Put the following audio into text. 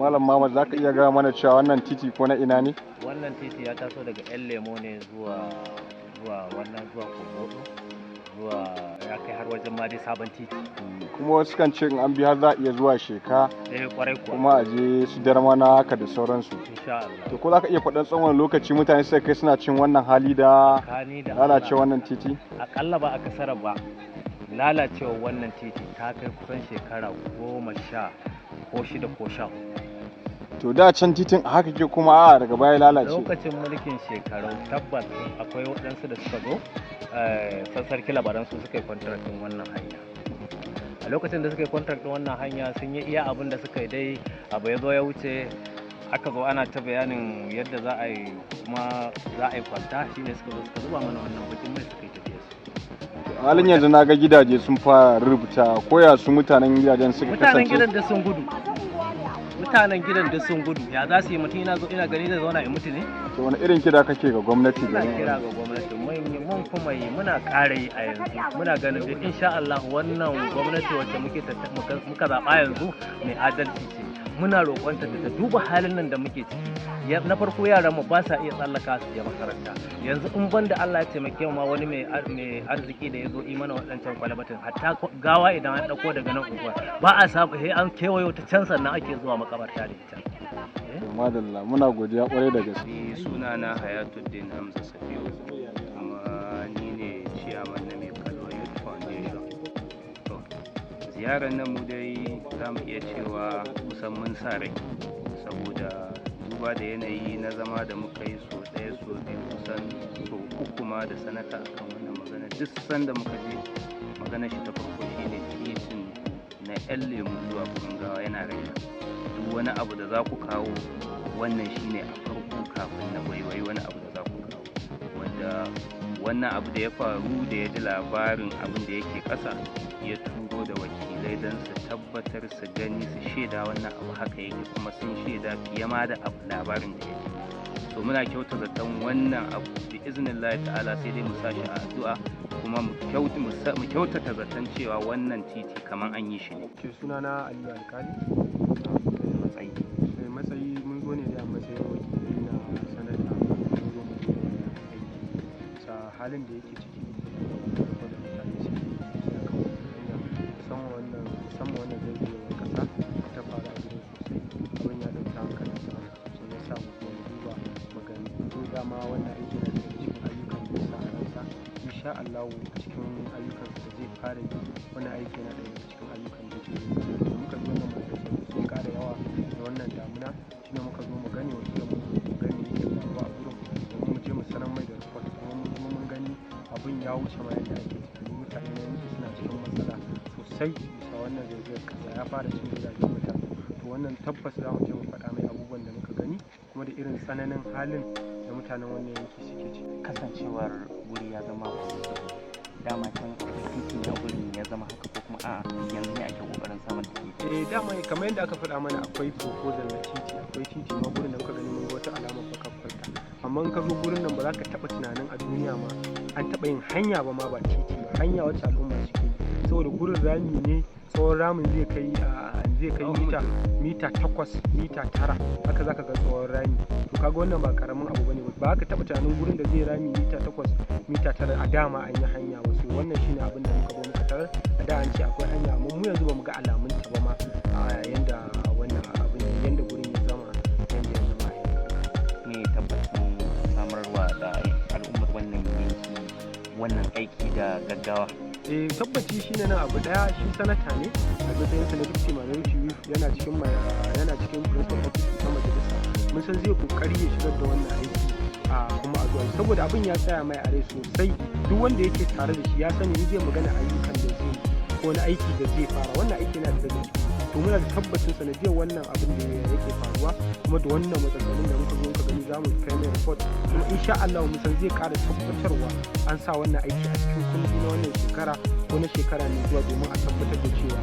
Malam Muhammad, za ka iya gaya mana cewa wannan titi ko na ina ne? Wannan titi ya taso daga Yan Lemo ne zuwa wannan, zuwa Komodo, zuwa ya kai har wajen ma dai sabon titi. Kuma wasu kan ce in an bi har za a iya zuwa Sheka. Eh, kwarai kuwa. Kuma a je su Darmana haka da sauransu. Insha Allah. To, ko za ka iya faɗan tsawon lokaci mutane suka kai suna cin wannan hali da Tsakani da lalace Allah, wannan titi? Akalla ba a kasara ba, lalacewa wannan titi ta kai kusan shekara 10 ko 6 ko 14. To, da can titin a haka ke kuma a daga baya lalace? Lokacin mulkin Shekarau, tabbas akwai waɗansu da suka zo Sarki Labaran, su suka yi contracting wannan hanya. A lokacin da suka yi contracting wannan hanya, sun yi iya abin da suka yi dai, abu ya zo ya wuce. Aka zo ana ta bayanin yadda za a yi, kuma za a yi kwalta, shine suka zo suka zuba mana wannan bakin mai, suka yi tafiya su. A halin yanzu na ga gidaje sun fara rubuta, koya su mutanen gidajen suka Mutanen kasance? gidan da sun gudu, mutanen gidan da sun gudu. Ya za su yi? Mutum ina zo ina gani zai zauna ya mutu ne? To, wani irin kira kake ga gwamnati? Muna Game kira ga gwamnati, mun yi, mun kuma yi, muna ƙara yi. A yanzu muna ganin da insha Allah wannan gwamnati wacce muka zaɓa yanzu mai adalci ce. Muna roƙonta da ta duba halin nan da muke ciki. Na farko, yaran mu ba sa iya tsallaka su je makaranta yanzu, in banda Allah ya taimake mu ma wani mai arziki da ya zo yi mana waɗancan kwalabatin. Hatta gawa idan an ɗauko daga nan unguwar, ba a samu, sai an kewayo ta can sannan ake zuwa makabarta da ita. To, madalla, muna godiya kwarai da gaske. Ni sunana Hayatuddin Hamza Safiu, kuma ni ne ciyaman na Mai Kalwa Youth Foundation. To, ziyarar nan mu dai za mu iya cewa kusan mun sa rai, saboda duba da yanayi na zama da muka yi so ɗaya, so biyu, kusan so uku ma da sanata akan wannan magana. Duk sanda muka je, magana shi ta farko shine titin na Yan Lemu zuwa Gawa yana raina. Duk wani abu da za ku kawo, wannan shine a farko kafin na waiwayi wani abu da za ku kawo. Wanda wannan abu da ya faru, da ya ji labarin abin da yake ƙasa, ya turo da wakilai don su tabbatar, su gani, su shaida wannan abu haka yake, kuma sun shaida fiye ma da abu labarin da yake. So muna kyauta zaton wannan abu, bi iznillahi ta'ala, sai dai mu sa shi a addu'a, kuma mu kyautata zaton cewa wannan titi kaman an yi shi ne. Ke, sunana Aliyu Alkali. Matsayi? Sai matsayi, mun zo ne da matsayin wakilai na sanata. Mun zo mu duba wannan aiki sa halin da yake ciki da mutane suke ciki a kan wannan hanya, musamman wannan zaizayewar kasa ta faru a gurin sosai. Abin ya ɗauki hankalin sanata sosai, ya sa mu zo mu duba mu gani. To, dama wannan aiki na daga cikin ayyukan da ya sa a ransa. Insha Allahu, a cikin ayyukansa da zai fara yi, wannan aiki yana ɗaya daga cikin ayyukan da zai yi. Da muka ji wannan matsaloli sun ƙara yawa da wannan damuna, shine muka zo mu gane wa idan mu gani yake faruwa a gurin, domin mu je mu sanar mai da report. Kuma mun zo mun gani, abin ya wuce ma yadda ake tunani. Mutane na yanki suna cikin matsala sosai bisa wannan zaizayar kasa, ya fara cin gidajen mutane. To, wannan tabbas za mu je mu faɗa mai abubuwan da muka gani, kuma da irin tsananin halin da mutanen wannan yanki suke ciki. Kasancewar wuri ya zama kwazazzabo, dama can akwai titi na wurin ya zama haka, ko kuma a'a, yanzu ne ake kokarin samar da titi? Eh, dama kamar yadda aka faɗa mana, akwai proposal na titi, akwai titi ma. Gurin da muka gani, mun ga wata alamar bakar kwalta, amma in ka zo gurin nan, ba za ka taɓa tunanin a duniya ma an taɓa yin hanya ba ma, ba titi ba, hanya wacce al'umma suke yi, saboda gurin rami ne. Tsawon ramin zai kai mita 8, mita 9, haka zaka ga tsawon rami. To, kaga wannan ba karamin abu bane. Ba ka taɓa tunanin gurin da zai rami mita 8, mita 9, a dama an yi hanya ba. So wannan shine abin da muka zo muka tarar. A da an ce akwai hanya, amma mu yanzu bamu ga alamun ta ba ma, a yanda wannan abin, yanda gurin ya zama yanda ya zama a yanzu. Me tabbacin samarwa da al'ummar wannan yanki wannan aiki da gaggawa? Eh, tabbaci shine nan abu daya, shi sanata ne a matsayin sa na deputy minority whip, yana cikin principal office ta majalisa. Mun san zai kokari ya shigar da wannan aiki a kuma a zuwa, saboda abin ya tsaya mai a rai sosai. Duk wanda yake tare da shi ya sani, in zai magana ayyukan da zai yi ko wani aiki da zai fara, wannan aiki yana daga ciki. To, muna da tabbacin sanadiyar wannan abin da yake faruwa, kuma da wannan matsalolin da muka zo muka gani, za mu kai mai report, kuma insha Allah mun san zai ƙara tabbatarwa an sa wannan aiki a cikin kundi na wannan shekara ko na shekara mai zuwa, domin a tabbatar da cewa